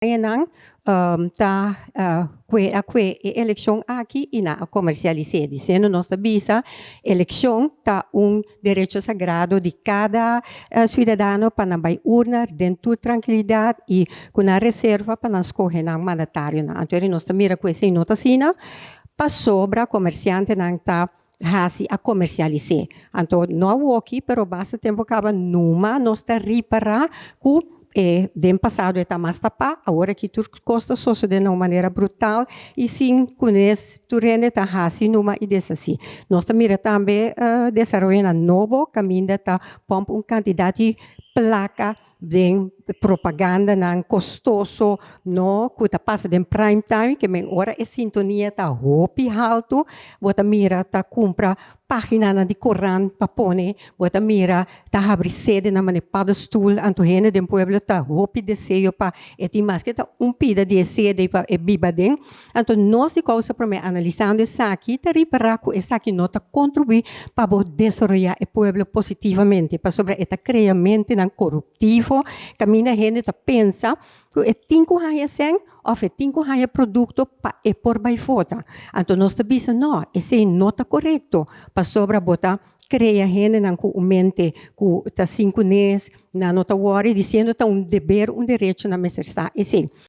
Nan ta kue a kue e elekshon aki i nan a komersialis'é. Disiendo nos ta bisa elekshon ta un derecho sagrado di kada siudadano pa nan bai urna den tur trankilidat i ku nan reserva pa nan skohe nan mandatarionan. Anto eri nos ta mira ku esei no ta asina pasobra komersiantenan ta hasi a komersialis'é. Anto no awoki pero basta tempu kaba numa nos ta ripará ku e den pasado e ta mas tapá, awor aki tur kos ta sosodé na un manera brutal i sin kunes tur hende ta hasi numa i deshasí. Nos ta mira tambe desaroyonan nobo kaminda ta pòmp un kantidat di plaka den propagandanan kostoso no ku ta pasa den prime time ke men ora e sintonia ta hopi haltu bo ta mira ta kumpra paginanan di korant pa pone bo ta mira ta habri sedenan manera paddenstoel anto hende den pueblo ta hopi deseo pa e tin maske ta un pida di e sede pa e biba den anto nos di Kousa Prome analisando esaki ta ripara ku esaki no ta kontribuí pa bo desaroyá e pueblo positivamente pasobra e ta krea mentenan koruptivo kaminda hende ta pensa ku e tin ku haña sèn òf e tin ku haña produkto pa e por bai vota. Anto nos ta bisa nò, esei no ta korekto pasobra bo ta krea hendenan ku un mente ku ta sin kunes, nan no ta wòri disiendo ta un deber, un derecho nan mester sa esei.